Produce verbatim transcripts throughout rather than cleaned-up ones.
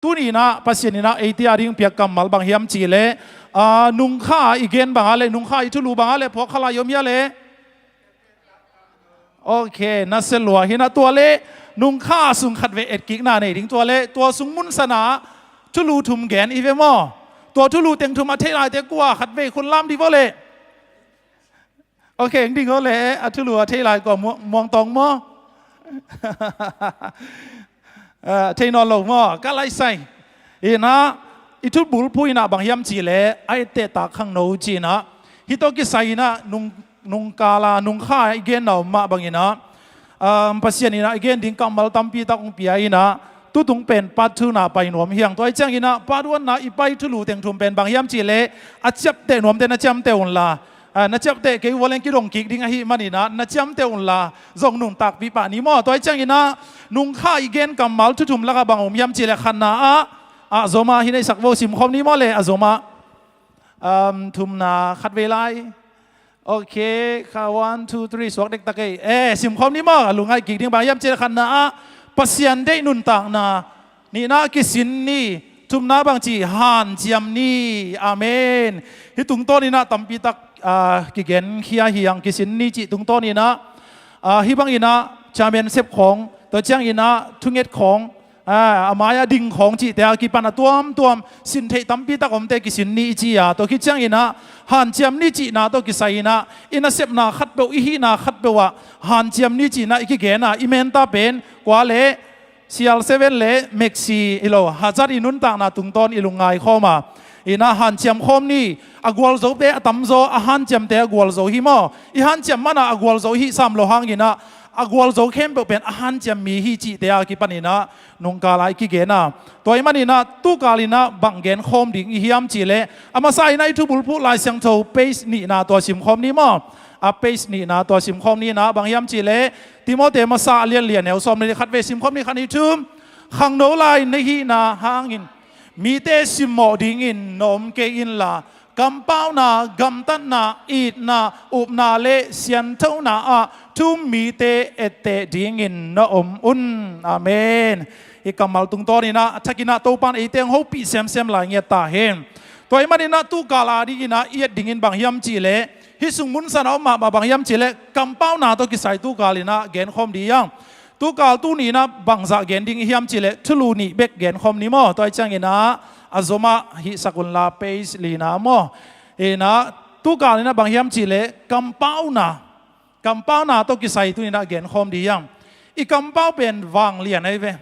Tuni inah Pasian inah eite a ding piak kammal bang hiam cih leh, ah, nungkha i gen bangah leh, nungkha i thulu bangah leh phawk kha lai om hia leh? Ok, na sia lua hi inah tua leh nungkha sung khatvei etkikna nei ding, tua leh tua sung munsanah thulu thum gen i ve maw? Tua thulu teng thum a thei laite kua khatvei khun lam dih vawh leh. Ok, eng ding aw leh, a thulu a thei lai kua, Muang, Muangtawng maw? Ah, thei nawn lo maw? Ka laisai. Inah, i thubulphuh inah bang hiam cih leh, a etteh tak khangno ci inah. Hih tawh kisai inah, nung, nungkala, nungkha i genna om mah bang inah. Um, Pasian inah i gen ding kammal tampi tak hong pia inah, tutung pen part two na pai nuam hi hang. Tua hi ciang inah, part one na i pai thulu teng thum pen bang hiam cih leh, a ciapteh nuamte na ciamteh unla. Ah, na ciapteh kei uh leng kidong kik ding ahih man inah, na ciamteh unla, zong nuntakpih pah ni maw. Tua hi ciang inah, nungkha i gen kammal thu thum lakah bang om hiam cih leh khatna ah, ah, zomah hi nei sak vo, simkhawm ni maw leh, a zomah. Um, thumna khatvei lai. Ok, kha, one, two, three, suak dektak ei. Eh, simkhawm ni maw, a lungngaih kik ding bang hiam cih leh khatna ah, Pasian deih nuntakna, nihna kisin ni, thumna bang ci, hanciam ni. Amen. Hih tungtawn inah tampi tak, ah, kigenkhia hi hang, kisin ni cih tungtawn inah, ah, hih bang inah chairman sep khawng, tua ciang inah thunget khawng, ah, a mai-ah ding khawng cihte a kipan a tuamtuam, sin theih tampi tak omte kisin ni i ci a, tua khit ciang inah hanciam ni cihna tawh kisai inah, i nasepna khatpeuh, i hihna khatpeuh ah hanciam ni cihna i kigen a, i menta pen kua leh, C R seven leh Maxi hi lo, hazat i nuntakna tungtawn i lungngai khawm a, inah hanciam khawm ni, a gualzote a tamzaw, a hanciamte a gualzo hi maw? I hanciam manah a gualzo i hih sam loh hang inah, a gualzo khempeuh pen a hanciam mi hi cihte a kipan inah, nungkala i kigen a. Tua ahih man inah, tukal inah bang genkhawm ding i hiam cih leh, a masa inah i thubulphuh Lai Siangtho page nihna tua simkhawm ni maw? A page nihna tua simkhawm ni inah, bang hiam cih leh, Timoti masa a lian li a neu sawm leh khatvei simkhawm ni, khat, nih, thum. Khangno lai na hihna hangin mite simmawh dingin na om kei inla, kampauna, gamtatna, itna, upna leh sianthona ah thu-um mite etteh dingin na om un. Amen. Hih kammal tungtawn inah, a thak inah Topan eite hong hopih semsem lai ngiat ta hen. Tua ahih man inah tukal a ding inah i et dingin bang hiam cih leh, hih sung munsanah om mahmah bang hiam cih leh, kampauna tawh kisai tukal inah genkhawm ding hi hang. Tukal tuni inah bangzah gen ding i hiam cih leh, thulu nih bek genkhawm ni maw? Tua hi ciang inah, a zomah hih sak unla, page lina maw? Inah, tukal inah bang hiam cih leh, kampauna. Kampauna tawh kisai tuni inah genkhawm ding hi hang. I kampau pen vanglian ahi ve.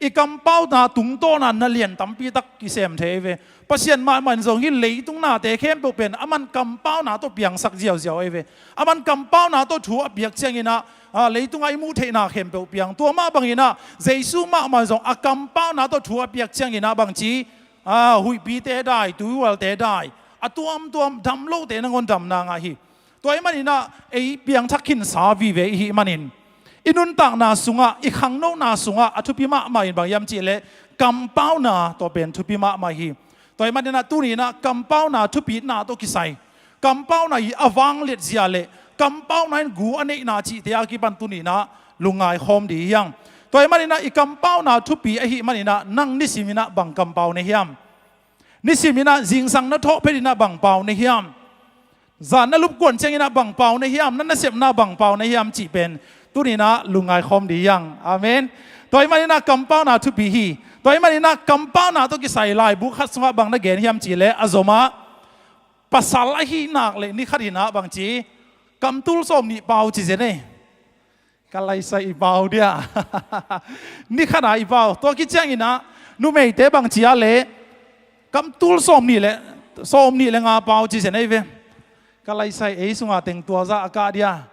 I kampauna tungtawn ah na lian tampi tak kisem thei ahi ve. Pasian mahmah in zong hih leitung nate khempeuh pen aman kampauna tawh piangsak ziauziau ahi ve. Aman kampauna tawh thu a piak ciang inah, ah, leitungah i muh theihna khempeuh piang. Tua mah bang inah Jesu mahmah in zong a kampauna tawh thu a piak ciang inah bangci, ah, huihpite dai, tuihualte dai, a tuamtuam, dam lote nangawn damna ngah hi. Tua ahih man inah ei piangthak khinsa vive i hih manin, i nuntakna sungah, i khangnona sungah a thupi mahmah in bang hiam cih leh, kampauna tawh pen thupi mahmah hi. Tua ahih man inah tuni inah kampauna thupina tawh kisai, kampauna i a vangliat zia leh kampauna in gu a neihna cihte a kipan tuni inah lungngai khawm ding hi hang. Tua ahih man inah i kampauna thupi ahih man inah nang nisim inah bang kampau na hiam? Nisim inah zingsang na thawh phet inah bang pau na hiam? Zan na lupkuan ciang inah bang pau na hiam? Na nasepna bang pau na hiam cih pen tuni inah lungngai khawm ding hi hang. Amen. Tua ahih man inah kampauna thupi hi. Tua ahih man inah kampauna tawh kisai laibu khat sungah bang na gen hiam cih leh, a zomah, pasal ahih nak leh ni khat inah bangci, kamtul sawm nih pau ci zen ei. Ka laisai i pau dia. Ni khat a i pau. Tua khit ciang inah, numeite bangci a leh, kamtul sawm nih leh, sawm nih leh nga pau ci zen ei ve. Ka laisai ei sungah teng tua zah a kah dia.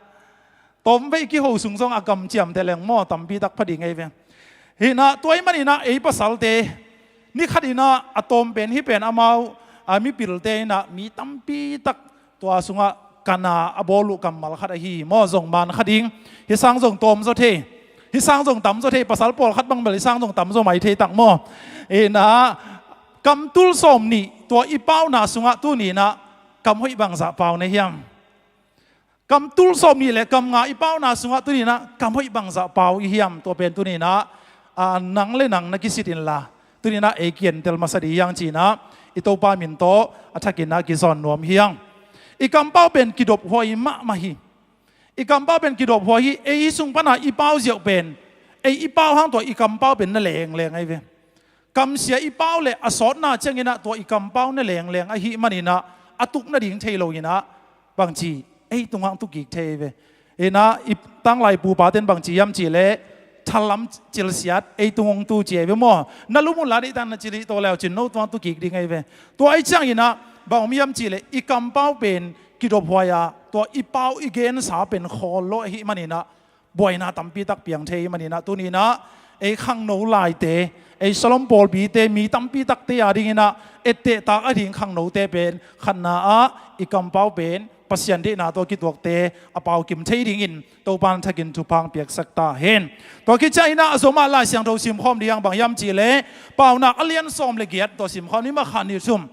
Tawmvei kiho sung zong a kamciamte leng maw, tampi tak pha ding ei ve. Hi inah, tua ahih man inah ei pasalte, ni khat inah a tawm pen hih pen amau, a mipilte inah mi tampi tak tua sungah kana a bawl uh kammal khat ahi maw, zong man kha ding. Hih sang zong tawm zaw thei. Hih sang zong tam zaw thei, pasal pawlkhat bang bel hih sang zong tam zaw mai thei tak maw. Inah, kamtul sawm nih tua i pauna sungah tuni inah kam hoih bangzah pau na hiam? Kamtul sawm nih leh kam nga i pauna sungah tuni inah kam hoih bangzah pau i hiam? Tua pen tuni inah, a, nang leh nang na kisit inla, Tuninah ei kientel masa dih hiang cinah i Topa min tawh a thakinah kizawn nuam hiang. I kampau pen kidophuai mahmah hi. I kampau pen kidophuai hi. Ei i sung pana i pau ziau pen, ei i pau hang tua i kampau pen na lengleng ahi ve. Kamsia i pau le a sawtna cianginah tua i kampau na lengleng ahi maninah a tuk nading thei loinah bangci ei tungah tuk kik thei ve. Inah i tanglai pupaten bangci hiam cihleh thalam cilsiat ei tung hong tu ci ei ve maw? Na lum uh la deihtan na cilih tawh leu cin no tungah tuk kik ding ei ve. Tua ei cianginah bang om hiam cihleh i kampau pen kidophuai ah tua i pau i gensa pen khawl lo ahi maninah buaina tampi tak piang thei maninah tuninah ei khangno laite, ei Shalom pawlpite, mi tampi takte a dinginah ettehtak a ding khangnote pen khatna ah i kampau pen Pasian deihna tawh kituakte a pau kim thei dingin Topan thakin thupha hong piaksak ta hen. Tua khit cianginah a zomah Lai Siangtho simkhawm dih hiang bang hiam cihleh Paunak a lian sawm le giat tua simkhawm ni mah khan ni thum.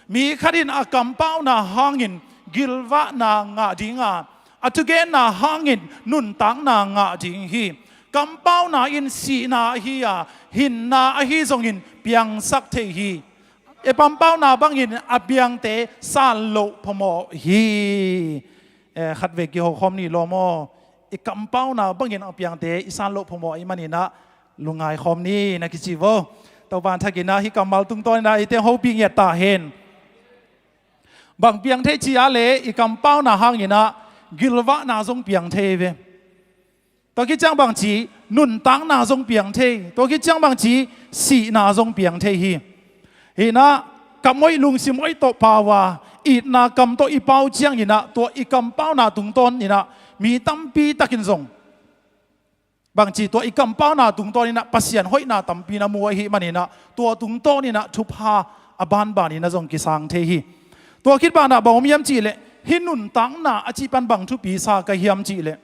Mi khat in a kampauna hangin gilvahna ngah dinga, a thugenna hangin nuntakna ngah ding hi. Kampauna in sihna ahi a, hinna ahi zongin piangsak thei hi. I kampauna bangin a piangte san loh phamawh hi. Eh, khatvei kiho khawm ni lawm aw. I kampauna bangin a piangte i san loh phamawh ahi maninah lungngai khawm ni na kici vo. Topan thakinah hih kammal tungtawninah eite hopih ngiat ta hen. Bang piang thei ci a le i kampauna hanginah gilvahna zong piang thei ve. Tua khit ciang bangci nuntakna zong piang thei. Tua khit ciang bangci sihna zong piang thei hi. Hinah kam hoih lungsim hoih tawh pau a, itna kam tawh i pau cianginah tua i kampauna tungtawninah mi tampi takin zong bangci tua i kampauna tungtawninah Pasian hoihna tampi na mu ahi maninah tua tungtawninah thupha a banbanin a zong kisang thei hi. Tua khit banah bang om hiam cihleh hih nuntakna a cih pan bang thupi sa ka hiam cihleh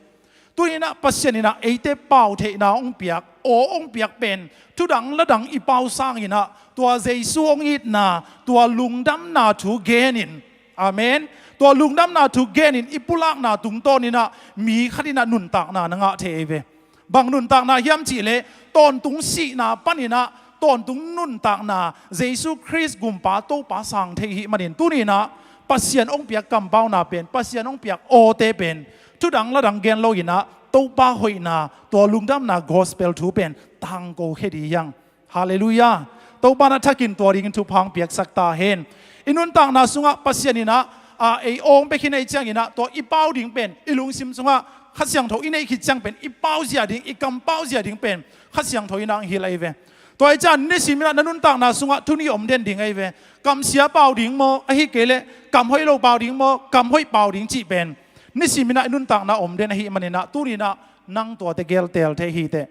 tuninah Pasian inah eite pau theihna hong piak, aw hong piak pen thudang ladang i pau sanginah tua Jesu hong itna, tua lungdamna thu genin, amen, tua lungdamna thu genin i pulakna tungtawninah mi khatinah nuntakna na ngah thei ei ve. Bang nuntakna hiam cihleh tawntung sihna paninah tawntung nuntakna Jesu Khrist gumpa Topa sang thei hi manin tuninah Pasian hong piak kampauna pen, Pasian hong piak awte pen thudang ladang gen loinah Topa hoihna, tua lungdamna gospel thu pen tangko khia dih hiang. Halleluiah. Topan a thakin tua dingin thupha hong piaksak ta hen. I nuntakna sungah Pasian inah a ei aw hong pia khin ahi cianginah tua i pau ding pen i lungsim sungah Kha Siangtho i neih khit ciang pen i pau zia ding, i kampau zia ding pen Kha Siangtho inah hong hilh ahi ve. Tua ahi ciang nisiminah na nuntakna sungah thu nih om den ding ahi ve. Kamsia pau ding maw, ahi kei leh kam hoih lo pau ding maw, kam hoih pau ding cih pen nisiminah i nuntakna om den ahi maninah tuninah nang tuate gel teel thei hi teh.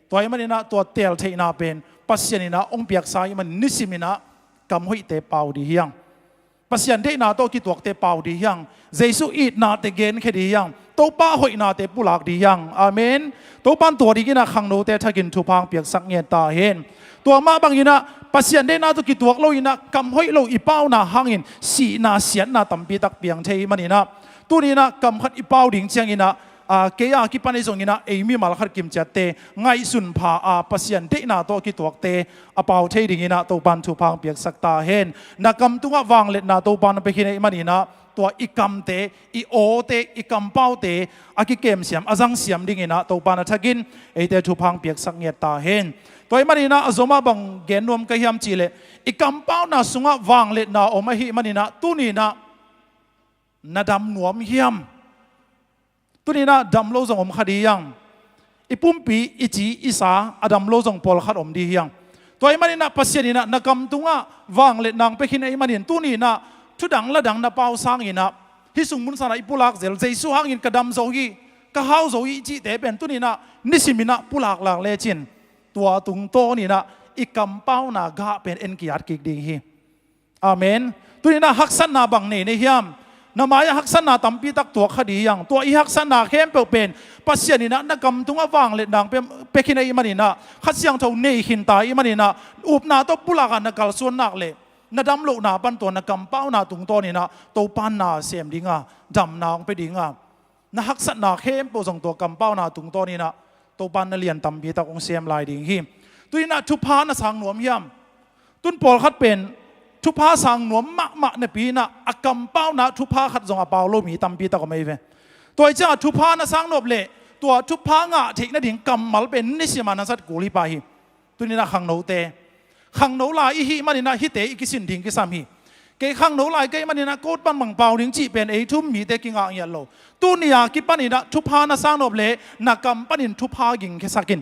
Tua ahi maninah tua teel theihna pen Pasian inah hong piaksa ahi manin nisiminah kam hoihte pau dih hiang. Pasian deihna tawh kituakte pau dih hiang. Jesu itnate genkhia dih hiang. Topa hoihnate pulak dih hiang. Amen. Topan tua dinginah khangnote thakin thupha hong piaksak ngiat ta hen. Tua mah banginah Pasian deihna tawh kituak loinah kam hoih lo i pauna hangin sihna siatna tampi tak piang thei maninah tuninah kam khat i pau ding cianginah a, kei a kipan ahi zonginah ei mimal khat kimciatte ngaihsun pha a Pasian deihna tawh kituakte a pau thei dinginah Topan thupha hong piaksak ta hen. Na kam tungah vangliatna Topan a pia khin ahi maninah tua i kamte, i awte, i kampaute a kikemsiam, a zangsiam dinginah Topan a thakin eite thupha hong piaksak ngiat ta hen. Tua ahi maninah a zomah bang gen nuam ka hiam cihleh i kampauna sungah vangliatna om ahi maninah tuninah na dam nuam hiam? Tuninah dam lo zong om kha dih hiang. I pumpi, i ci, i sa a dam lo zong pawlkhat om dih hiang. Tua ahi maninah Pasian inah na kam tungah vangliatna hong pia khin ahi manin tuninah thudang ladang na pau sanginah hih sung mun sanah i pulak zel, Jesu hangin ka dam zo hi, ka hau zo hi cihte pen tuninah nisiminah pulaklak lecin tua tungtawninah i kampauna gah pen en ki-at kik ding hi. Amen. Tuninah haksatna bang nei na hiam? Na mai-ah haksatna tampi tak tuak kha dih hiang. Tua i haksatna khempeuh pen Pasian inah na kam tungah vangliatna hong pia, pia khin ahi maninah Kha Siangtho nei khin ta ahi maninah upna tawh pulakah na kalsuan nak leh na dam lohna pan tua na kampauna tungtawninah Topan na sem dinga, damna hong pia dinga, na haksatna khempeuh zong tua kampauna tungtawninah Topan na lian tampi tak hong sem lai ding hi. Tuninah thupha na sang nuam hiam? Tun pawlkhat pen thupha sang nuam mahmah napi inah a kampauna thupha khat zong a pau lo mi tampi tak om ei ve. Tua hi ciangah thupha na sang nop leh tua thupha ngah theih nading kammal pen nisimah na zat kul hi pah hi. Tuninah khangnote, khangno lai i hih maninah hihte i kisin ding kisam hi. Kei khangno lai kei maninah coat bang bang pau ding cih pen ei thu-um mite kingah ngiat lo. Tuni-a kipaninah thupha na sang nop leh na kam panin thupha gingkhiasak in.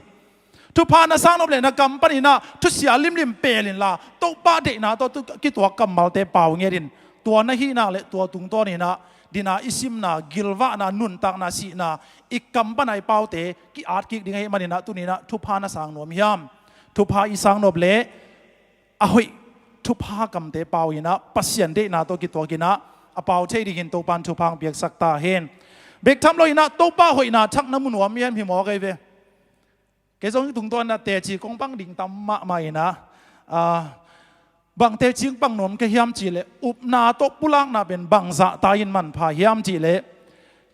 Thupha na sang nop leh na kam paninah thusia limlim pel inla Topa deihna tawh tu kituak kammalte pau ngiat in. Tua na hihna leh tua tungtawninah dina i simna, gilvahna, nuntakna, sihna i kam pana i paute ki-at kik ding ahih maninah tuninah thupha na sang nuam hiam? Thupha i sang nop leh a hoih thupha kamte pau inah Pasian deihna tawh kituak inah a pau thei dingin Topan thupha hong piaksak ta hen. Bek tham lo inah Topa hoihna thak na mu nuam hiam hi maw kei ve. Kei zong tungtawn inah teci kong pang ding tam mahmah inah, ah, bang teci pang nuam ka hiam cihleh upna tawh pulakna pen bangzah ta in manpha hiam cihleh,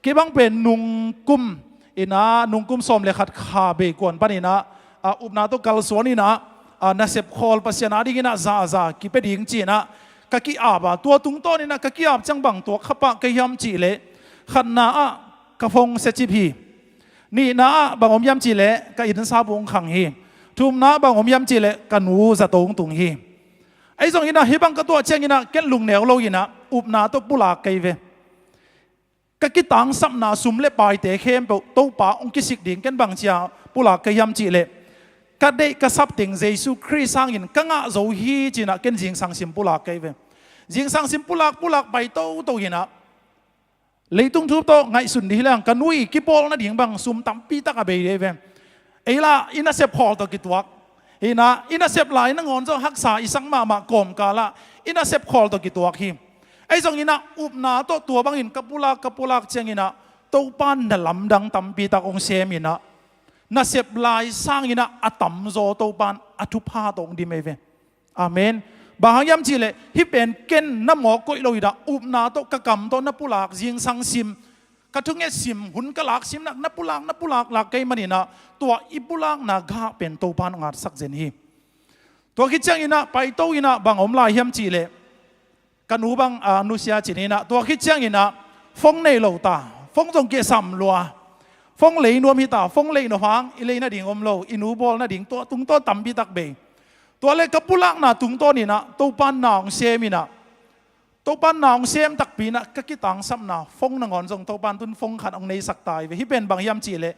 kei bang pen nungkum inah, nungkum sawm le khat kha bei kuan paninah, ah, upna tawh kalsuan inah, ah, nasep khawl Pasian a dinginah zahzah kipia ding ci-inah ka ki-ap a, tua tungtawn inah ka ki-ap ciang bang tuak kha pah ka hiam cihleh, khatna ah ka phone siacip hi. Nihna ah bang om hiam cihleh ka innsa bung khang hi. Thumna ah bang om hiam cihleh ka nu zato hong tung hi. Ahi zong inah hih bang ka tuah ciang inah ken lungneu lo inah upna tawh pulak kei ve. Ka kitangsapna sum le paite khempeuh Topa hong kisik ding, ken bang cia pulak ka hiam cihleh ka deih ka sap teng Jesu Khrist hangin ka ngah zo hi ci-inah ken zingsang sim pulak kei ve. Zingsang sim pulak pulak pai toto inah leitung thu tawh ngaihsun dih hi leng ka nu i kipawl nading bang sum tampi tak a bei dih ve. Ei lah i nasep khawl tawh kituak. Inah i nasep lai nangawn zong haksa i sak mahmah kawmkal ah i nasep khawl tawh kituak hi. Ahi zong inah upna tawh tua bangin ka pulak ka pulak ciang inah Topa na lamdang tampi tak hong sem inah nasep lai sang inah a tamzaw Topan a thupha tawh hong dim ei ve. Amen. Bang hang hiam cihleh hih pen ken na mawk koih lo inah upna tawh ka kam tawh na pulak, zingsang sim, ka thunget sim, hun ka lak sim nak na pulak na pulak lak kei maninah tua i pulakna gah pen Topan hong atsak zen hi. Tua khit ciang inah paito inah bang om lai hiam cihleh ka nu bang, ah, nusia cin inah tua khit ciang inah phone nei lo ta, phone zong kisam lua, phone lei nuam hi ta, phone lei nop hang i lei nading om lo, i nu bawl nading, tua tungtawn tampi tak bei. Tua le ka pulakna tungtawn inah Topan na hong sem inah, Topan na hong sem takpi inah ka kitangsapna phone nangawn zong Topan tun phone khat hong neisak ta hi ve. Hih pen bang hiam cihleh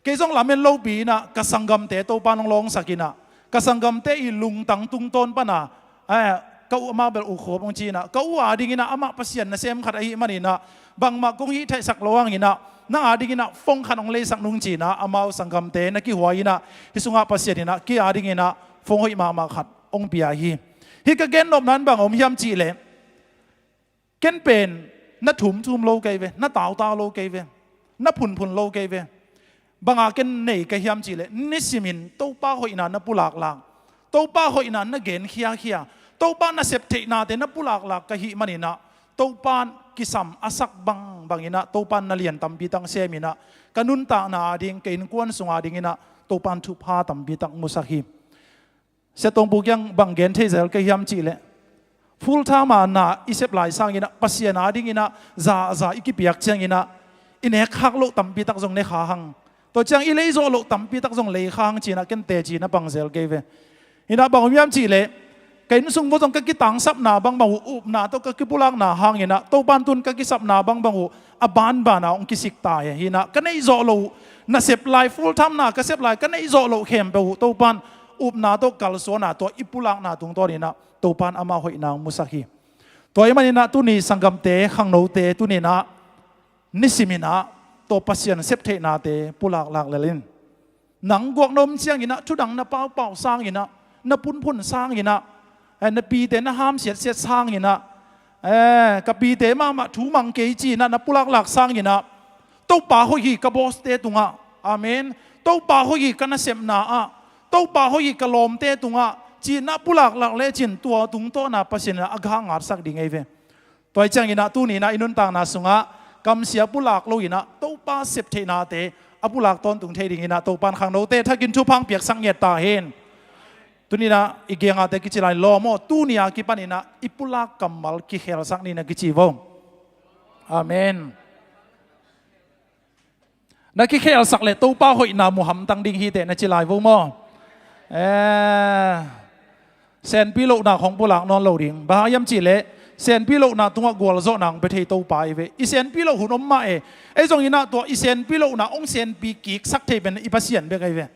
kei zong lamen lopi inah ka sanggamte Topan hong lawngsak inah ka sanggamte i lungtang tungtawn pana, eh, ka u amah bel U Khup hong ci inah ka u a ding inah amah Pasian nasem khat ahih maninah bangmah kong hih theihsak lo hang inah nang a ding inah phone khat hong leisak nung ci inah amau sanggamte na kihuai inah hih sungah Pasian inah kei a ding inah phone hoih mahmah khat hong pia hi. Hih ka gennopna in bang om hiam cihleh ken pen na thumthum lo kei ve, na tautau lo kei ve, na phunphun lo kei ve. Banga ken nei ka hiam cihleh nisimin Topa hoihna na pulaklak, Topa hoihna na genkhiakhia, Topa nasep theihnate na pulaklak ka hih maninah Topan kisam a sak bangbang inah Topan na lian tampi tak sem inah ka nuntakna a ding, ka innkuan sung a ding inah Topan thupha tampi tak musak hi. Sia Tongpu kiang bang gen thei zel ka hiam cihleh full time a na i sep lai sang inah Pasian a ding inah zahzah i kipiak ciang inah i nek khak loh tampi tak zong ne kha hang, tua ciang i lei zawh loh tampi tak zong lei kha hang ci inah ken teci na pang zel kei ve. Inah bang om hiam cihleh ka inn sung vua zong ka kitangsapna bangbang uh, upna tawh ka kipulakna hang inah Topan tun ka kisapna bangbang uh a banban a hong kisik ta hi. Inah ka neih zawh loh uh, nasep lai full time na ka sep lai ka neih zawh loh khempeuh uh Topan upna tawh kalsuan a tua i pulakna tungtawn inah Topan amah hoihna hong musak hi. Tua ahih maninah tuni sanggamte, khangnote tuninah nisiminah tua Pasian sep theihnate pulaklak lel in. Nang guak na om ciang inah thudang na paupau sang inah, na phunphun sang inah, eh, na pite na ham siatsiat sang inah, eh, ka pite mahmah thu mang kei ci inah na pulaklak sang inah Topa hoih hi ka bawste tungah. Amen. Topa hoih hi ka nasepna ah, Topa hoih hi ka lawmte tungah ci inah pulaklak lecin tua tungtawna Pasian inah a gah ngatsak ding ei ve. Tua hi ciang inah tuni inah i nuntakna sungah kamsia pulak lo inah Topa sep theihnate a pulak tawntung thei ding inah Topan khangnote thakin thupha hong piaksak ngiat ta hen. Tuninah i gengahte kici lai lawm aw, tuni a kipaninah i pulak kammal kikhelsak ni na kici vo. Amen. Na kikhelsak le Topa hoihna mu hamtang ding hiteh na ci lai vo maw? Eh, senpi lohna khong pulak nawn lo ding. Bang hang hiam cihleh senpi lohna tungah gualzawhna hong pia thei Topa i ve. I senpi loh hun om mah e. Ei zonginah tua i senpi lohna hong senpi kiksak thei pen i Pasian bek ahi ve.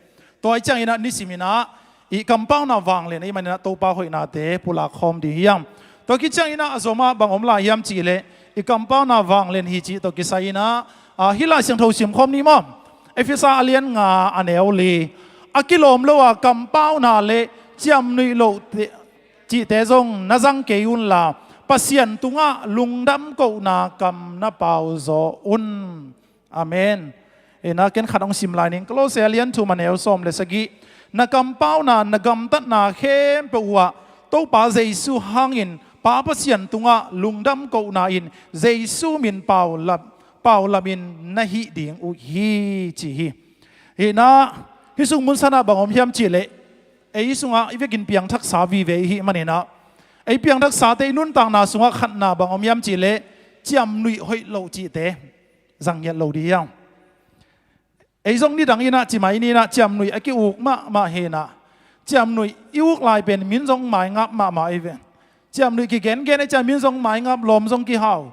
Tua i cianginah nisiminah i kampauna vanglian ei maninah Topa hoihnate pulak khawm ding hiam? Tua kicianginah a zomah bang om lai hiam cihleh i kampauna vanglian hi cih tawh kisai inah, ah, hih Lai Siangtho simkhawm ni maw? Efesa a lian nga a neu li. A kilawm lo a kampauna le ciamnuih loh te, cihte zong na zang kei unla Pasian tungah lungdam kohna kam na pau zaw un. Amen. Ina ken khat hong sim lai ning. Kolose a lian thum a neu sawm le sagih. Na kampauna, na gamtatna khempeuh uhah Topa Jesu hangin Pa Pasian tungah lungdam kohna in Jesu min paulap, paulamin na hih ding uh hi ci hi. Ina hih sung mun sanah bang om hiam cihleh ei sungah i vekin piangthaksa vive i hih maninah ei piangthaksate i nuntakna sungah khatna bang om hiam cihleh ciamnuih hoih loh cihte zang ngiat lo dih hiam? Ei zong nidang inah cimai ninah ciamnuih a ki-uk mahmah hinah ciamnuih i uk lai pen min zong maingap mahmah i ve. Ciamnuih kigengen ei ciah min zong maingap lawm zong kihau.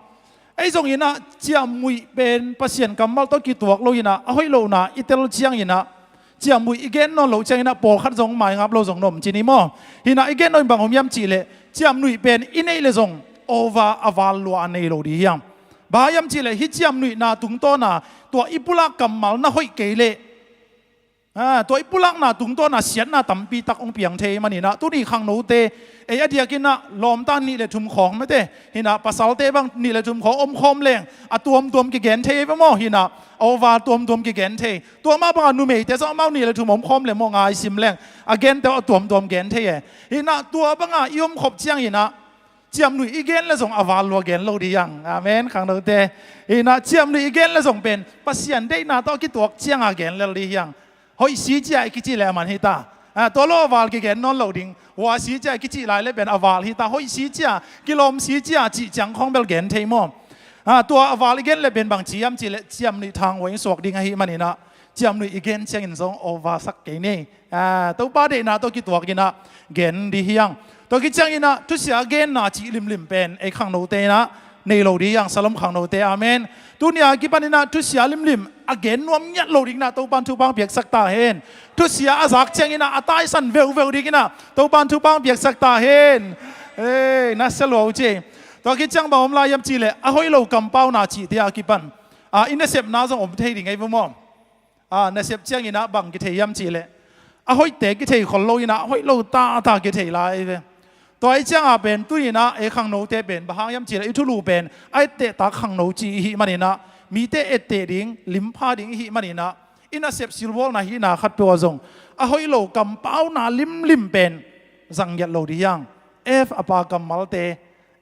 Ei zonginah ciamnuih pen Pasian kammal tawh kituak lo inah a hoih lohna i tel cianginah ciamnuih i gen nawn loh cianginah pawlkhat zong maingap lo zong na om ci ni maw? Hinah i gen nawn bang om hiam cihleh ciamnuih pen i neih le zong ova a val lua a nei lo dih hiam? Bang hiam cihleh hih ciamnuihna tungtawna tua i pulak kammal na hoih kei leh, ah, tua i pulakna tungtawna siatna tampi tak hong piang thei maninah tuni khangnote ei a diakinah lawmta nih le thum khawng mate hinah pasalte bang nih le thum khawng omkhawm leng a tuamtuam kigen thei ei ve maw? Hinah ova tuamtuam kigen thei. Tua mah bangah numeite zong amau nih le thum omkhawm le maw ngaisim leng a gente a tuamtuam gen thei e. Hinah tua bangah i omkhop cianginah ciamnuih i gen le zong a val lua gen lo dih hiang. Amen khangnote. Hinah ciamnuih i gen le zong pen Pasian deihna tawh a kituak cianga gen lel dih hiang. Hoih si cia i kici le a man hita. Ah, tua lo a val kigen nawn lo ding. Hua si cia i kici lai le pen a val hita. Hoih si cia, kilawm si cia cih ciang khawng bel gen thei maw? Ah, tua a val i gen le pen bang ci hiam cihleh ciamnuih thang hua in suak ding ahi maninah ciamnuih i gen ciangin zong ova sak kei ni. Ah, Topa deihna tawh kituakinah gen dih hiang. Tua kicianginah thusia genna cih limlim pen ei khangnote inah nei lo dih hiang, Salom khangnote. Amen. Tunia kipaninah thusia limlim a gen nuam ngiat lo dinginah Topan thupha piaksak ta hen. Thusia a zak cianginah a taisan veuveu dinginah Topan thupha piaksak ta hen. Ei, na sia lua uh ci. Tua kiciang bang om lai hiam cihleh a hoih lo kampauna cihte a kipan, ah, i nasepna zong om thei ding ei ve maw? Ah, nasep cianginah bang kithei hiam cihleh a hoihte kithei khol lo inah a hoih lo tata kithei lai ve. Tua i cianga pen tuninah ei khangnote pen bang hang hiam cihleh i thulu pen a ettehtak khangno ci i hih maninah mite etteh ding limpha ding i hih maninah i nasep silbawlna hihna khatpeuh ah zong a hoih lo kampauna limlim pen zang ngiat lo dih hiang. F a pa kammalte,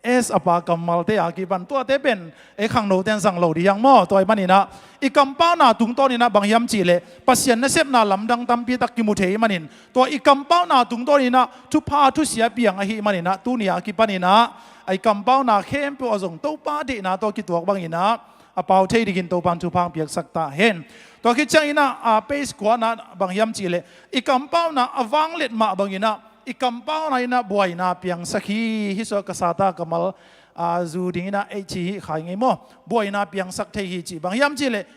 S a pa kammalte a kipan tuate pen ei khangnote in zang lo dih hiang maw? Tua i maninah i kampauna tungtawninah bang hiam cihleh Pasian nasepna lamdang tampi tak kimu thei i manin tua i kampauna tungtawninah thupha thusia piang ahi maninah tunia kipaninah ei kampauna khempeuh ah zong Topa deihna tawh kituak banginah a pau thei dingin Topan thupha piaksak ta hen. Tua khit cianginah a page kuanah bang hiam cihleh i kampauna a vanglet mah banginah i kampauna inah buaina piangsak hi. Hih sua ka sata ka mal, ah, zu dinginah ei ci hi khai ngei maw? Buaina piangsak thei hi cih bang hiam cihleh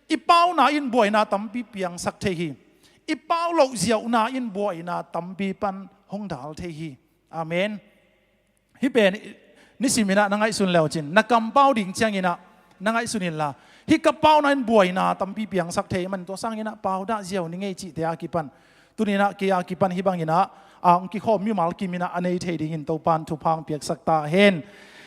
i pauna in buaina tampi piangsak thei hi. I pau loh ziauhna in buaina tampi pan hong dal thei hi. Amen. Hih pen nisiminah na ngaihsun leucin na kampau ding cianginah na ngaihsun inla hih ka pauna in buaina tampi piangsak thei man tua sanginah paudah ziau ni ngei cihte a kipan tuninah kei a kipan hih banginah a hong kikhawm mimal kiminah a nei thei dingin Topan thupha piaksak ta hen.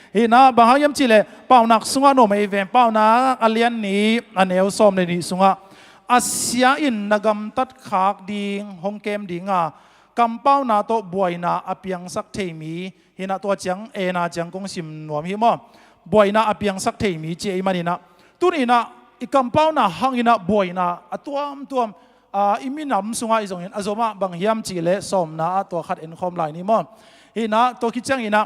Hinah bang hang hiam cihleh Paunak sungah nuam ei ve. Paunak a lian nih a neu sawm le nih sungah a sia in na gamtat khak ding hong kem dinga kampauna tawh buaina a piangsak thei mi hinah tua ciang ena ciang kong sim nuam hi maw? Buaina a piangsak thei mi ci ei maninah tuninah i kampauna hanginah buaina a tuamtuam A, i minam sungah i zongin a zomah bang hiam cihleh sawmna ah tua khat enkhawm lai ni maw? Hinah tua khit cianginah,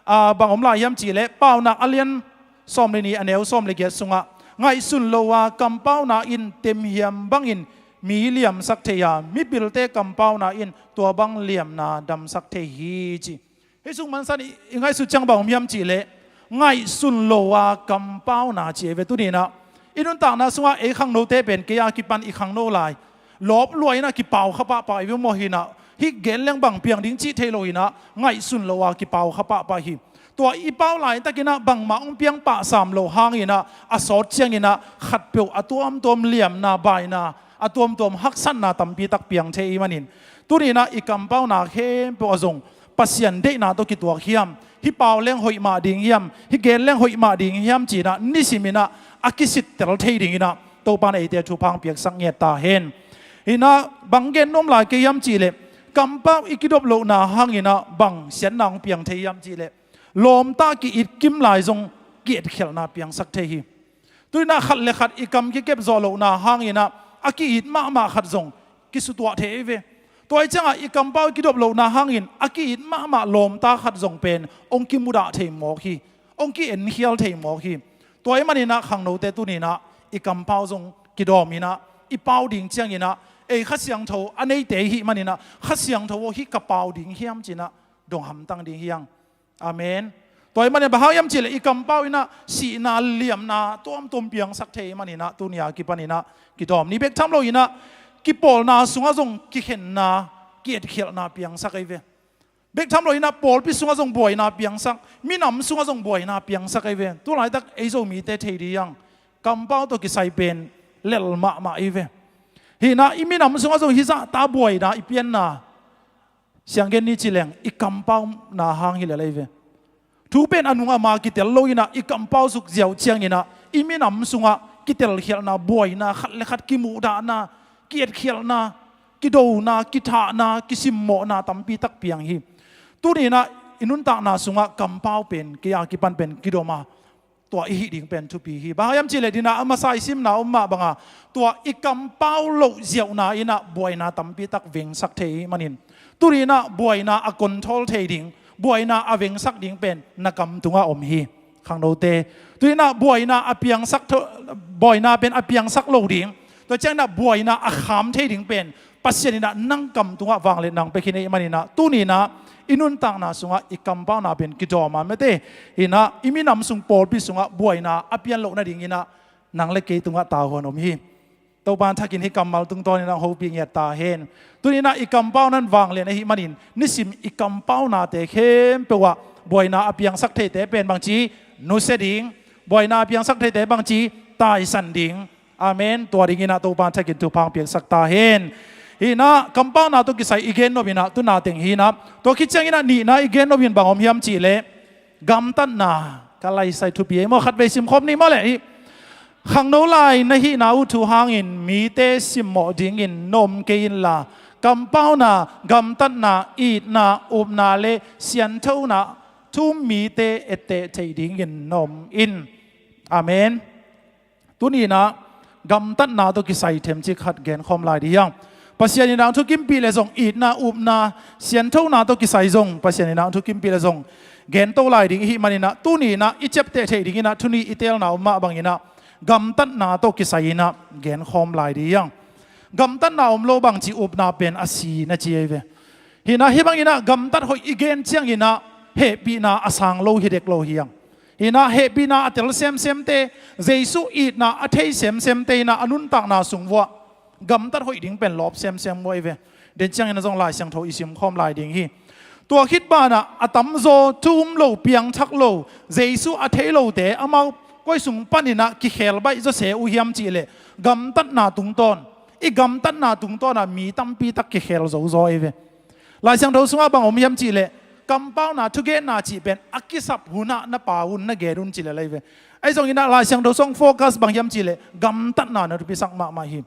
a, bang om lai hiam cihleh Paunak a lian sawm le nih a neu sawm le giat sungah, ngaihsun lo a kampauna in temhiam bangin mi liamsak thei a, mipilte kampauna in tua bang liamna damsak thei hi ci. Hih sung mansan i, i ngaihsut ciang bang om hiam cihleh ngaihsun lo a kampauna ci ei ve. Tuninah i nuntakna sungah ei khangnote pen kei a kipan i khangno lai lawp luainah kipau kha pahpah i ve maw hinah, hih gen leng bang piang ding cih thei lo hinah ngaihsun lo a kipau kha pahpah hi. Tua i pau laitakinah bangmah hong piang pahsam lo hanginah a sawt cianginah khatpeuh a tuamtuam liamna baina, a tuamtuam haksatna tampi tak piang thei i manin, tuninah i kampauna khempeuh a zong Pasian deihna tawh kituak hiam, hih pau leng hoih mah ding hiam, hih gen leng hoih mah ding hiam cinah nisiminah a kisittel thei dinginah Topan eite thupha hong piaksak ngiat ta hen. Hinah bang gen nuam lai kei hiam cihleh kampau i kidop lohna hanginah bang siatna hong piang thei hiam cihleh lawmta ki-it kim lai zong ki-etkhialhna piangsak thei hi. Tuninah khat le khat i kam kikep zawh lohna hanginah a ki-it mahmah khat zong kisutuah thei ei ve. Tua i ciangah i kampau i kidop lohna hangin a ki-it mahmah lawmta khat zong pen hong kimudah thei mawk hi, hong ki-enkhial thei mawk hi. Tua i maninah khangnote tuninah i kampau zong kidawminah i pau ding cianginah ei Kha Siangtho a neite i hih maninah Kha Siangtho aw hih ka pau ding hiam cinah dong hamtang ding hiang. Amen. Tua i manin bang hang hiam cihleh i kampau inah sihna liamna tuamtuam piangsak thei i maninah tuni a kipaninah kidawm ni bek tham loinah kipawlna sungah zong kikhenna ki-etkhialhna piangsak ei ve. Bek tham loinah pawlpi sungah zong buaina piangsak, minam sungah zong buaina piangsak ei ve. Tulaitak ei Zomite thei ding hiang kampau tawh kisai pen lel mahmah ei ve. Hinah i minam sungah zong hizahta buaina i pianna sianggen ni cileng i kampauna hang hi lel ei ve. Thu pen a nung a ma kitel loinah i kampau suk ziau cianginah i minam sungah kitelkhialhna, buaina, khat le khat kimuhdahna, ki-etkhialhna, kidona, kithahna, kisimmawhna tampi tak piang hi. Tuninah i nuntakna sungah kampau pen kei a kipan pen kidom a tua i hih ding pen thupi hi. Bang hang hiam cihleh dinah a masa i simna om mah banga tua i kampau loh ziauhna inah buaina tampi tak vengsak thei i manin, tuninah buaina a control thei ding, buaina a vengsak ding pen na kam tungah om hi. Khangnote, tuninah buaina a piangsak tho-, buaina pen a piangsak lo ding, tua cianginah buaina a kham thei ding pen Pasian inah nang kam tungah vangliatna hong pia khin ei i maninah tuninah i nuntakna sungah i kampauna pen kidawm a mete. Hinah i minam sung pawlpi sungah buaina a pian loh nadinginah nang le kei tungah tavuan om hi. Topan thakin hih kammal tungtawninah hong hopih ngiat ta hen. Tuninah i kampauna in vanglian ahih manin nisim i kampaunate khempeuh ah buaina a piangsak theite pen bangci nusia ding, buaina a piangsak theite bangci taisan ding. Amen. Tua dinginah Topan thakin thupha hong piaksak ta hen. Hinah kampauna tawh kisai i gen nopinah tuna teng hinah tua khit cianginah nihna i gen nopin bang om hiam cihleh gamtatna. Ka laisai thupi ei maw? Khatvei simkhawm ni maw leh hih khangno lai na hihna uh thu hangin mite simmawh dingin na om kei inla kampauna, gamtatna, itna, upna le sianthona thu-um mite etteh theih dingin na om in. Amen. Tuninah gamtatna tawh kisai themcik khat genkhawm lai dih hiang. Pasian inah thukimpih le zong itna, upna, sianthona tawh kisai zong Pasian inah thukimpih le zong gento lai ding ihih maninah tuninah i ciapteh theih dinginah thuni i teelna om mah banginah gamtatna tawh kisai inah genkhawm lai dih hiang. Gamtatna om lo bangci upna pen a si na ci ei ve. Hinah hih banginah gamtat hoih i gen cianginah hehpihna a sang lo hi dek lo hiang. Hinah hehpihna a tel semsemte, Jesu itna a thei semsemte inah a nuntakna sung vuah gamtat hoih ding pen lawp semsem vuah i ve. Den ciangin a zong Lai Siangtho i simkhawm lai ding hi. Tua khit banah a tamzaw thu-um lo, piangthak lo, Jesu a thei lote amau koi sung paninah kikhel baih zawse uh hiam cihleh gamtatna tungtawn, i gamtatna tungtawnah mi tampi tak kikhel zozaw i ve. Lai Siangtho sungah bang om hiam cihleh kampauna thugenna cih pen a kisap hunah na pau un, na gen un ci lel ei ve. Ahi zonginah Lai Siangtho sung focus bang hiam cihleh gamtatna na thupisak mahmah hi.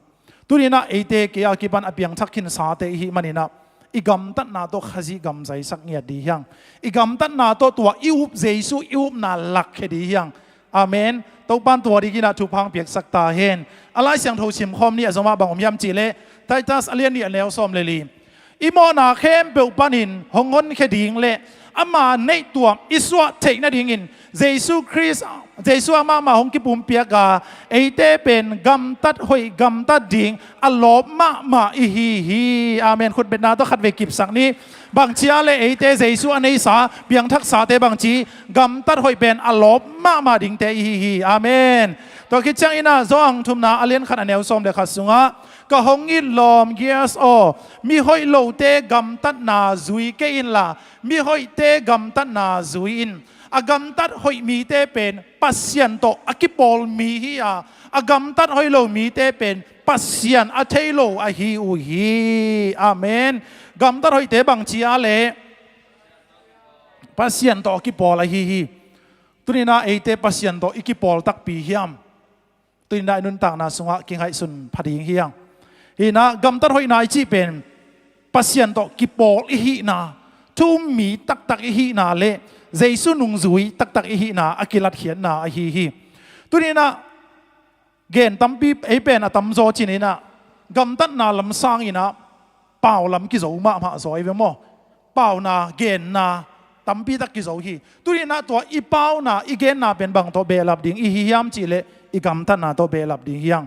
Tuninah eite kei a kipan a piangthak khinsate ihih maninah i gamtatna tawh Khazih gam zaisak ngiat dih hiang. I gamtatna tawh tua i up Jesu i upna lakkhia dih hiang. Amen. Topan tua dinginah thupha hong piaksak ta hen. A Lai Siangtho simkhawm ni a zomah bang om hiam cihleh Titus a lian nih a neu sawm le li. I mawhna khempeuh panin hong honkhia ding le ama neihtuam i suah theih nadingin Jesu Khrist, Jesu amah mah hong kipumpiak a, eite pen gamtat hoih gamtat ding a lawp mahmah i hi hi. Amen. Khutbetna tawh khatvei kipsak ni. Bangci a le eite Jesu a neisa piangthaksate bangci gamtat hoih pen a lawp mahmah dingte i hi hi. Amen. Tua khit ciangin ah Johan thumna a lian khat a neu sawm le khat sungah, ka hong it lawm Gaius aw, mi hoih lote gamtatna zui kei inla, mi hoihte gamtatna zui in. A gamtat hoih mite pen Pasian tawh a kipawl mi hi a, a gamtat hoih lo mite pen Pasian a thei lo ahi uh hi. Amen. Gamtat hoihte bangci a le Pasian tawh a kipawl ahi hi. Tuninah eite Pasian tawh i kipawl takpi hiam? Tuninah i nuntakna sungah kingaihsun pha ding hiang. Hinah gamtat hoihna i cih pen Pasian tawh kipawl i hihna, thu um mi taktak i hihna le Jesu nungzui taktak i hihna a kilatkhiatna ahi hi. Tuninah gen tampi ei pen a tamzaw cininah gamtatna lam sanginah pau lam kizo mahmah zaw i ve maw? Pauna genna tampi tak kizo hi. Tuninah tua i pauna i genna pen bang tawh behlap ding i hi hiam cihleh i gamtatna tawh behlap ding hiang.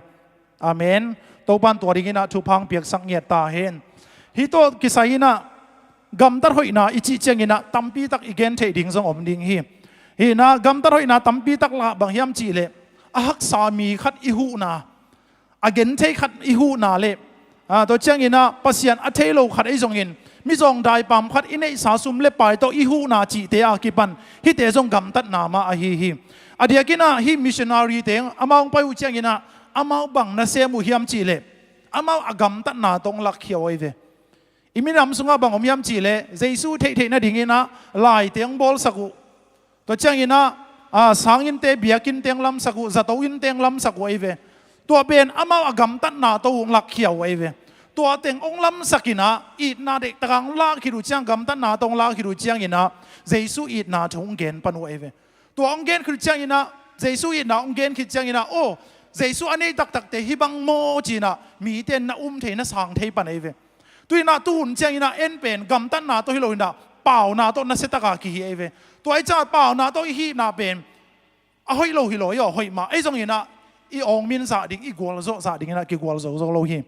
Amen. Topan tua dinginah thupha hong piaksak ngiat ta hen. Hih tawh kisai inah gamtat hoihna i cih cianginah tampi tak i gen theih ding zong om ding hi. Hinah gamtat hoihna tampi tak lah bang hiam cihleh a haksa mi khat i huhna, a genthei khat i huhna le, a, tua cianginah Pasian a thei lo khat ei zongin mizawng daipam khat i neihsa sum le pai tawh i huhna cihte a kipan hihte zong gamtatna mah ahi hi. A diakinah hih missionary te amau hong pai uh cianginah amau bang na sem uh hiam cihleh amau a gamtatna tawh hong lakkhia uh ahi ve. I minam sungah bang om hiam cihleh Jesu theihtheih nadinginah laite hong bawlsak uh. Tua cianginah, a, sanginnte biakinnte hong lamsak uh, zato innte hong lamsak uh ahi ve. Tua pen amau a gamtatna tawh hong lakkhia uh ahi ve. Tua teng hong lamsakinah itna deihtakah hong lak khit uh ciang, gamtatna tawh hong lak khit uh cianginah Jesu itna thu hong gen pan uh ahi ve. Tua hong gen khit uh cianginah Jesu itna hong gen khit cianginah aw, Jesu a nei taktakte hih bang maw cinah mite na um thei na sang thei pan ahi ve. Tuinah tuhun cianginah en pen gamtatna tawh hi loinah pauna tawh nasiataka kihi ahi ve. Tua i ca pauna tawh i hihna pen a hoih lo hi lo i aw, hoih mah ei zonginah i awngmin zah ding, i gualzawh zah dinginah kigualzo zo lo hi.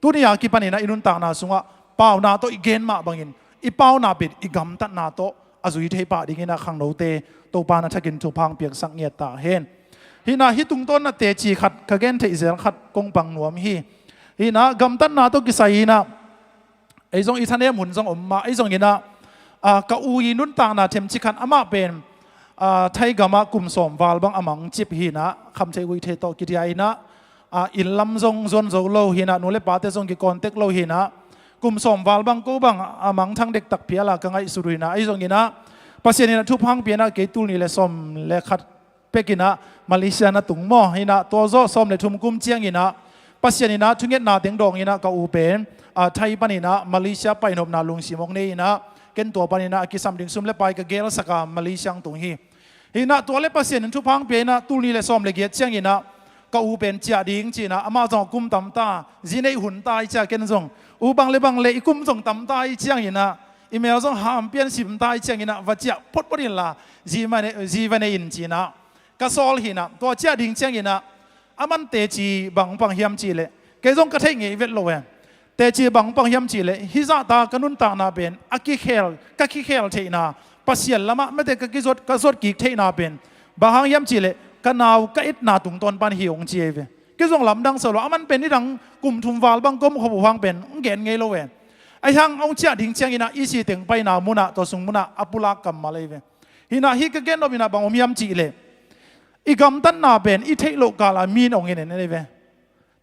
Tuni a kipaninah i nuntakna sungah pauna tawh i gen mah bangin i pauna pen i gamtatna tawh a zui thei pah dinginah khangnote Topa na thakin thupha hong piaksak ngiat ta hen. Hinah hih tungtawnnate ci khat ka gen theih zel khat kong pang nuam hi. Hinah gamtatna tawh kisai inah ei zong i thanem hun zong om mah ei zonginah, a, ka u i nuntakna themci khat amah pen, a, Thai gamah kum sawm val bang a mangcip hinah khamtheih guihtheih tawh kidia inah, a, inn lam zong zuan zo lo hinah nu le pate zong kicontact lo hinah kum sawm val bang ko bang a mangthang dektak phiala ka ngaihsut uh hinah ei zonginah Pasian inah thupha hong pia inah kei tul nih le sawm le khat pekinah Malaysia na tung maw hinah tua zawh sawm le thum kum cianginah Pasian inah thungetna teng dawnginah ka u pen, a, Thai paninah Malaysia painopna lungsim hong nei inah ken tua paninah a kisam ding sum le pai ka gelsaka Malaysia hong tung hi. Hinah tua le Pasian in thupha hong pia inah tul nih le sawm le giat cianginah ka u pen ciah ding cinah amah zong a kum tamta zi neih hun ta i cia ken zong u bang le bang le i kum zong tamta i cianginah i mel zong ham pian simta i cianginah va ciah photphot inla zi va nei, zi va nei in cinah ka sawl hinah tua ciah ding cianginah a man teci bang pang hiam cihleh kei zong ka theih ngei vet lo e. Teci bang pang hiam cihleh hih zahta ka nuntakna pen a kikhel, ka kikhel theihna Pasian lamah mete ka kizot, ka zot kik theihna pen bang hang hiam cihleh ka nau ka etna tungtawn pan hi hong ci ei ve. Kei zong lamdang sa lo a man pen nidang kum thum val bang ka om khop uh hang pen hong gen ngei lo e. Ahi hang hong ciah ding cianginah i si teng paina munah tua sung munah a pulak kammal ei ve. Hinah hih ka gen nop inah bang om hiam cihleh i gamtatna pen i theih loh kala min hong en en ei ve.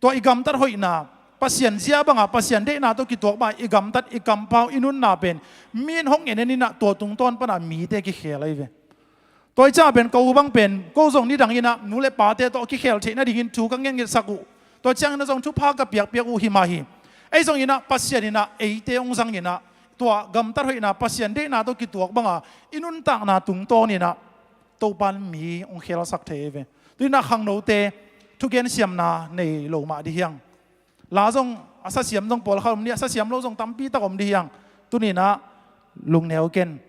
Tua i gamtat hoihna Pasian zia banga Pasian deihna tawh kituak banga i gamtat i kampau i nunna pen min hong en en inah tua tungtawn pana mite kikhel ahi ve. Tua i ca pen ka u bang pen ko zong nidanginah nu le pate tawh kikhel theih nadingin thu ka ngetngetsak uh. Tua cianginah zong thupha ka piakpiak uh hi mah hi. Ei zonginah Pasian inah eite hong zanginah tua gamtat hoihna Pasian deihna tawh kituak banga i nuntakna tungtawninah Topan mi hong khelsak thei ahi ve. Tuinah khangnote thugen siamna nei lo mah dih hiang. La zong A sasiam zong pawlkhat om ni, a sasiam lo zong tampi tak om dih hiang. Tuninah lungneu ken.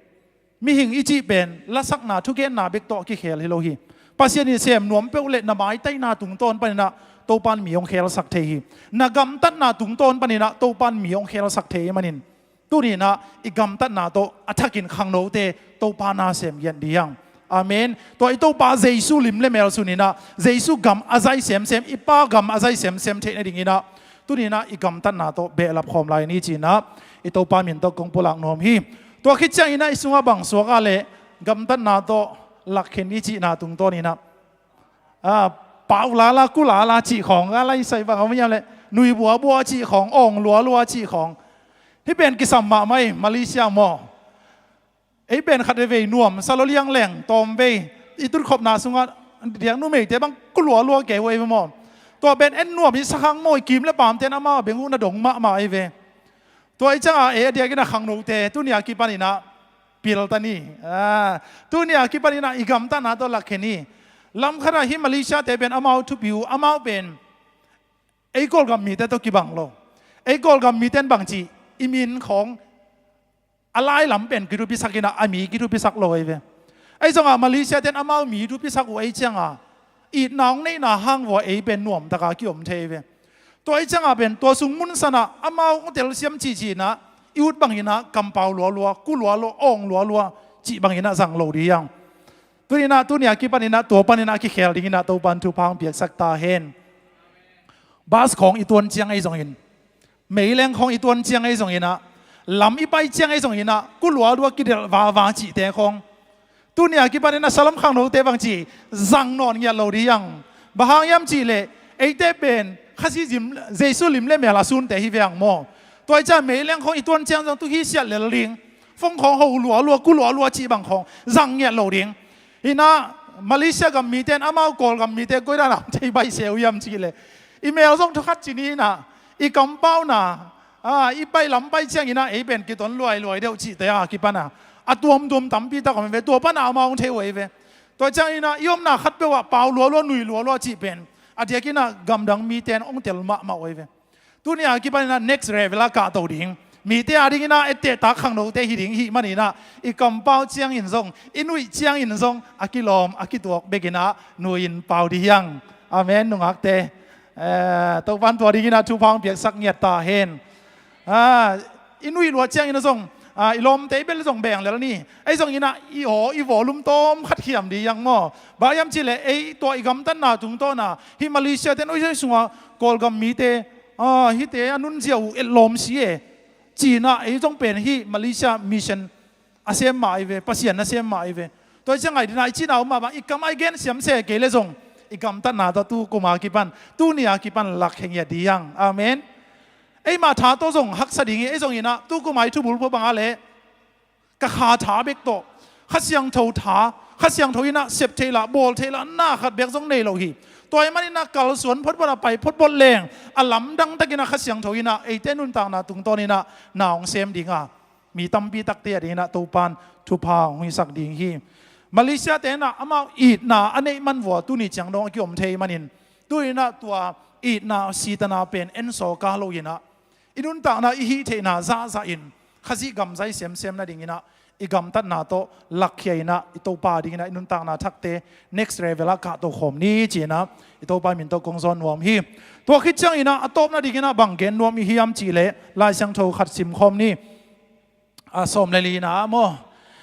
Mihing i cih pen lasakna, thugenna bek tawh kikhel hi lo hi. Pasian in sem nuam peuh le na maitaina tungtawn paninah Topan mi hong khelsak thei hi. Na gamtatna tungtawn paninah Topan mi hong khelsak thei hi manin, tuninah i gamtatna tawh a thakin khangnote Topa na sem giat dih hiang. Amen. Tua i Topa Jesu lim le mel suninah Jesu gam a zai semsem, i Pa gam a zai semsem theih nadinginah tuninah i gamtatna tawh behlap khawm lai ni cinah i Topa min tawh kong pulak nuam hi. Tua khit cianginah i sungah bang suak ah le gamtatna tawh lakkhen i cihna tungtawninah, a, pau lala, ku lala cih khawng, a, lai sai bang a om hiam le, nui buabua cih khawng, awng lualua cih khawng. Hih pen kisam mahmah hi, Malaysia maw. Ei pen khat veivei nuam sa lo liangleng tawm vei i tutkhopna sungah diak numeite bang ku lualua kei uh ei ve maw. Tua pen en nuam hi sakhang maw, i kim le pamten amau a beng uh na dong mahmah ei ve. Tua i ciangah ei a diakin a khangnote tunia kipaninah pilta ni. A, tunia kipaninah i gamtatna tawh lakkhen hi. Lamkhatah hih Malaysia te pen amau thupi uh, amau pen ei Kawlgam mite tawh kibang lo. Ei Kawlgam mite in bangci i min khawng a lailam pen kithupisakinah a mi kithupisak lo ei ve. Ei zongah Malaysia ten amau mi thupisak uh ei cianga itna hong neihna hang vua ei pen nuamtaka kiom thei ei ve. Tua ei cianga pen tua sung munsanah amau hong telsiam cihcihinah i ut banginah kampau lualua, ku lualua, awng lualua cih banginah zang lo dih hiang. Tuninah tunia kipaninah tua paninah kikhel dinginah Topan thupha hong piaksak ta hen. Bas khawng i tuan ciang ei zongin, meileng khawng i tuan ciang ei zonginah, lam i pai ciang ei zonginah ku lualua kidelh vava cihte khawng tunia kipaninah salam khangnote bangci zang nawn ngiat lo dih hiang. Bang hang hiam cihleh eite pen Khazih zim, Jesu lim le mel a sunte hi ve ang maw. Tua i ciang meileng khawng i tuan ciang zong tu hi siat lel ding. Fong khawng ho lualua, ku lualua cih bang khawng zang ngiat lo ding. Hinah Malaysia gam mite in amau Kawlgam mite koidan a thei baihse uh hiam cihleh i mel zong thukhat ci ni hinah, i kampauna, a, i pai lam pai cianginah ei pen kiton luailuai deuh cihte a kipana a tuamtuam tampi tak om ei ve. Tua pana amau hong thei uh ei ve. Tua cianginah i omna khatpeuh ah pau lualua, nui lualua cih pen a diakinah gamdang mite in hong tel mahmah uh ei ve. Tunia kipaninah next level ah kahto ding, mite a dinginah ettehtak khangnote hi ding hih maninah i kampau ciangin zong, i nuih ciangin zong a kilawm a kituak bekinah nuih in pau dih hiang. Amen, nungakte. Eh, Topan tua dinginah thupha hong piaksak ngiat ta hen. Ah, i nuih luat ciangin zong, ah, i lawmte i bel zong beng lel ni. Ei zonginah i aw i volume tawm khat khiam dih hiang maw. Bang hiam cihleh ei tua i gamtatna tungtawna hih Malaysia ten oi sungah Kawlgam mite, ah, hihte a nunzia uh etlawm si e. Cinah ei zong pen hih Malaysia mission a sem mah ei ve, Pasian a sem mah ei ve. Tua i ciang ngai dinah i cihna um mah bang i kam a i gen siam se kei le zong i gamtatna tawh tu kuma kipan, tunia kipan lakkhe ngiat dih hiang. Amen. Eimah tha tawh zong haksa ding hi, ei zonginah tu kuma i thubulphuh bangah le ka kha tha bek tawh, Kha Siangtho tha, Kha Siangtho inah sep theih lah, bawl theih lah na khat bek zong nei lo hi. Tua i maninah kalsuan photphot a pai photphot leng a lamdang takinah Kha Siangtho inah eite nuntakna tungtawninah na hong sem dinga mi tampi takte a dinginah Topan thupha hong hisak ding hi. Malaysia tenah amau itna a neih man vua tuni ciang dong a kiom thei manin, tuninah tua itna sitana pen en sawka lo inah i nuntakna i hih theihna zahzah in Khazih gam zai semsem nadinginah i gamtatna tawh lakkhia inah i Topa dinginah i nuntakna thakte next level ah kahto khawm ni cinah i Topa min tawh kong zawn nuam hi. Tua khit cianginah a tawp nadinginah bang gen nuam i hiam cihleh Lai Siangtho khat sim khawm ni. A sawm le lina maw?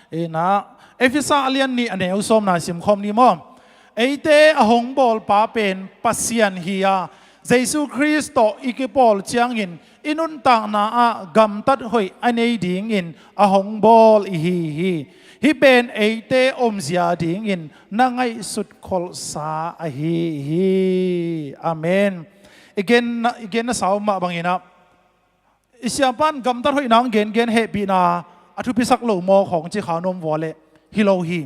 Ina, Efesa a lian nih a neu sawmna sim khawm ni maw? Eite a hong bawlpa pen Pasian hi a, Jesu Khrist tawh i kipawl ciangin i nuntakna ah gamtat hoih a nei dingin a hong bawl i hi hi. Hih pen eite omzia dingin na ngaihsut kholhsa ahi hi. Amen. I gen, i gen na sau mah banginah i siapan gamtat hoihna hong gengen hehpihna a thupisak lo maw khawng ci kha nuam vua leh hi lo hi.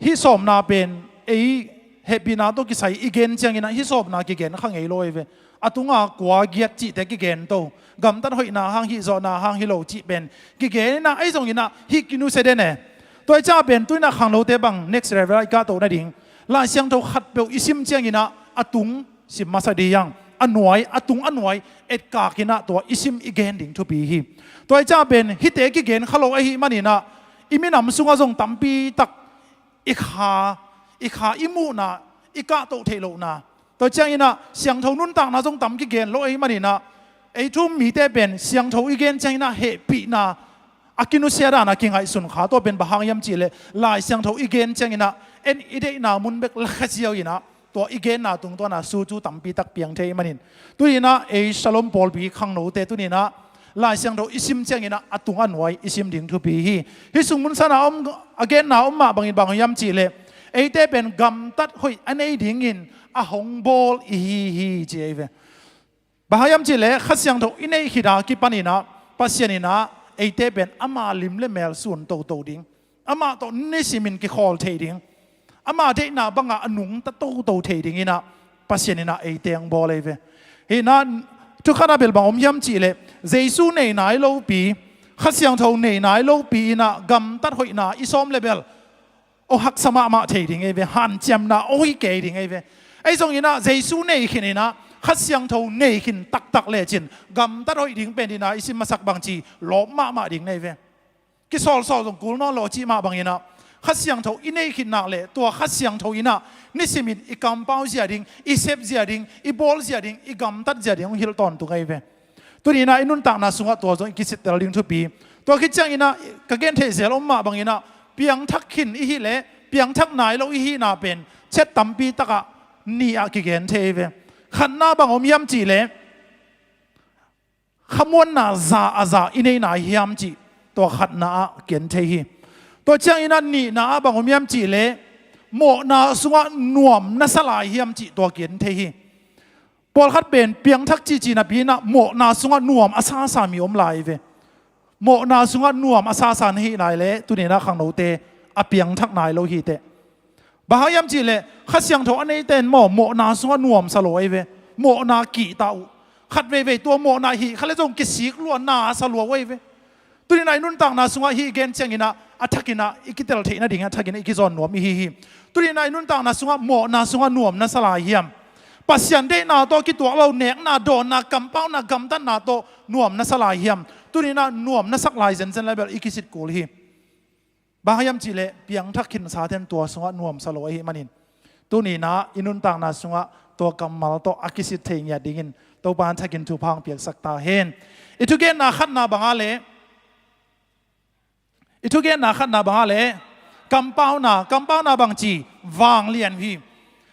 Hih sawmna pen ei hehpihna tawh kisai i gen cianginah hih sawmna kigen kha ngei lo ei ve. A tunga kua giat cihte kigen to, gamtat hoihna hang, hih zawhna hang hi lo cih pen kigen inah ei zonginah hih kinusia den e. Tua i ciang pen tuinah khangnote bang next level ah i kahto nading Lai Siangtho khatpeuh i sim cianginah a tung sim masa dih hiang. a nuai, a tung a nuai etkak in ah tua i sim i gen ding thupi hi. Tua hi ciang pen hihte kigen kha lo ahih manin ah i minam sungah zong tampi tak i kha, i kha i muhna, i kahtoh theih lohna, tua ciangin ah siangtho nuntakna zong tam kigen lo ahih manin ah ei thu-um mite pen siangtho i gen ciangin ah hehpihna, a kinusia dan a kingaihsun kha. Tua pen bang hang hiam cih leh Lai Siangtho i gen ciangin ah en i deihna mun bek la kha ziau in ah tua i genna tungtawn ah su cu tampi tak piang thei ahih manin, tuni in ah ei Shalom pawlpi khangnote tuni in ah Lai Siangtho i sim ciangin ah a tung a nuai i sim ding thupi hi. Hih sung mun san a om, a genna om mah bangin bang hiam cih leh eite pen gamtat hoih a nei dingin a hong bawl i hi hi ci ei ve. Bang hang hiam cih leh Kha Siangtho i neih khit a kipan in ah Pasian in ah eite pen ama lim le mel sun toto ding, amah tawh nisimin kikhawl thei ding, ama deihna bangah a nungta toto thei dingin ah Pasian in ah eite hong bawl ei ve. Hi in ah thu khat ah bel bang om hiam cih leh Jesu nei nai lopi, Kha Siangtho nei nai lopi in ah gamtat hoihna i sawm leh bel aw haksa mahmah thei ding ei ve, hanciamna aw hoih kei ding ei ve. Ei zong in ah Jesu nei khin in ah Kha Siangtho nei khin taktak lecin gamtat hoih ding pen in ah i sim masak bangci lawp mahmah ding nei ve. Kisawlsawl zong kul nawn lo cih mah bangin ah Kha Siangtho i neih khit nak leh tua Kha Siangtho in ah nisimin i kampau zia ding, i sep zia ding, i bawl zia ding, i gamtat zia ding hong hilh tawntung ei ve. Tuni in ah i nuntakna sungah tua zong i kisittel ding thupi. Tua khit ciangin ah ka gen theih zel om mah bangin ah piangthak khin i hih leh piangthak nai lo i hihna pen chet tampi takah nih ah kigen thei ei ve. Khatna bang om hiam cih leh khamuanna za a za i nei nai hiam cih tua khatna ah kigen thei hi. Tua ciangin ah nihna ah bang om hiam cih leh mawhna sungah nuam na sa lai hiam cih tua kigen thei hi. Pawlkhat pen piangthak cihcih napi in ah mawhna sungah nuam a sasa mi om lai ve. Mawhna sungah nuam a sasa na hih nai leh tuni in ah khangnote a piangthak nai lo hi teh. Bang hang hiam cih leh Kha Siangtho a neite in maw mawhna sungah nuam sa lo ei ve. Mawhna kihta uh. Khat veivei tua mawhna hih kha leh zong kisik lua na sa lua uh ei ve. Tuni in ah i nuntakna sungah hih gen ciangin ah a thakin ah i kitel theih nadingin a thakin ah i kizawn nuam i hi hi. Tuni in ah i nuntakna sungah mawhna sungah nuam na sa lai hiam? Pasian deihna tawh kituak lo nekna, dawnna, kampauna, gamtatna tawh nuam na sa lai hiam? Tuni in ah nuam na sak lai zenzen leh bel i kisit kul hi. Bang hang hiam cih leh piangthak khinsa ten tua sungah nuam sa lo ahih manin tuni in ah i nuntakna sungah tua kammal tawh a kisit thei ngiat dingin Topa in thakin thupha hong piaksak ta hen. I thugenna khatna bang a leh, i thugenna khatna bang a leh kampauna, kampauna bangci vanglian uh hi.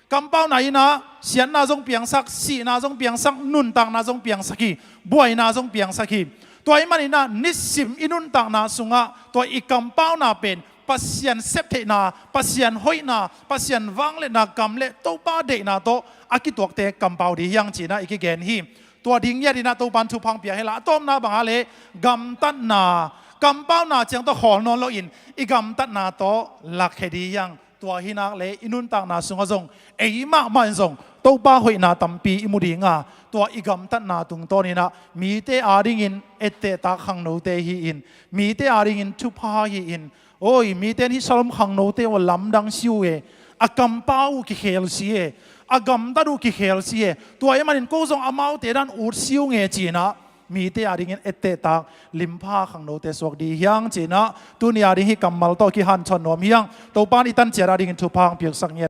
Kampauna in ah siatna zong piangsak, sihna zong piangsak, nuntakna zong piangsak hi, buaina zong piangsak hi. Tua ahih manin ah nisim i nuntakna sungah tua i kampauna pen Pasian septheihna, Pasian hoihna, Pasian vangliatna, gam le Topa deihna tawh a kituakte kampau ding hi hang ci-in ah i kigen hi. Tua ding ngiat in ah Topa in thupha hong pia hen la, a tawpna bang a leh gamtatna, kampauna ciang tawh khawl nawn loin i gamtatna tawh lakkhia ding hi hang. Tua hi nak leh i nuntakna sungah zong ei mahmah in zong Topa hoihna tampi i mu ding a, tua i gamtatna tungtawn in ah mite adingin ettehtak khangnote hi-in, mite adingin thupha hi-in, oi, mite in hih Shalom khangnote uh a lamdang si uh e, a kampau uh kikhel si e, a gamtat uh kikhel si e, tua ahih manin ko zong amaute dan ut si ung e ci-in ah mite adingin ettehtak limpha khangnote suak ding hi hang ci-in ah tuni ading hih kammal tawh kihanthawn nuam hi hang. Topa in i tan ciat adingin thupha hong piaksak ngiat